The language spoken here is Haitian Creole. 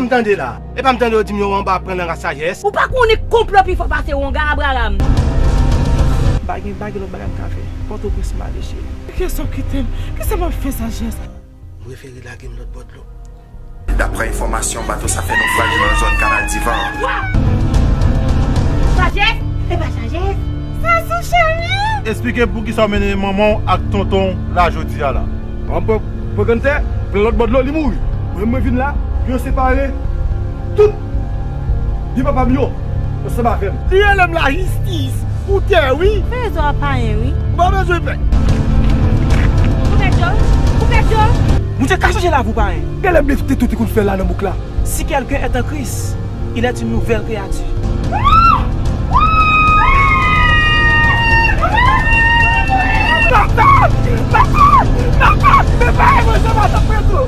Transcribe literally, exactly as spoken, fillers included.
M tande la. E pa m tande yo di m yo anba ap pran nan ras sajès. Ou pa konnen konplo pi fò pase wonga Abraram. M pa gen, m pa gen lòt bagay m ka fè. Pòtoprens m ale, cheri. Kiyès w ap kite m? Kisa m ap fè, sajès? M prefere lage m lòt bò dlo. Daprè enfòmasyon, bato sa fè nofraj nan zòn Kanal Divan an. Sajès? E pa sajès? Sa sou cheri? Esplike m poukisa w mennen manman w ak tonton w la jodi a la. An pran, pran grann tè, pran lòt bò dlo, li mouri. Mwen, mwen vin la, yo separe tout byen papa m yo ansanm avè m. Li rele m lajistis pou tè, wi. Fè rezon a payen, wi. Ou pa bezwen pè. Ou pèdi w? Ou pèdi w? Bondye ka chanje lavi w, payen. Genlè m te tout konn fè la nan bouk la. Si quelqu'un est en Christ, il est une nouvelle créature. Papa! Papa! Papa! Men pa manje matant Petro!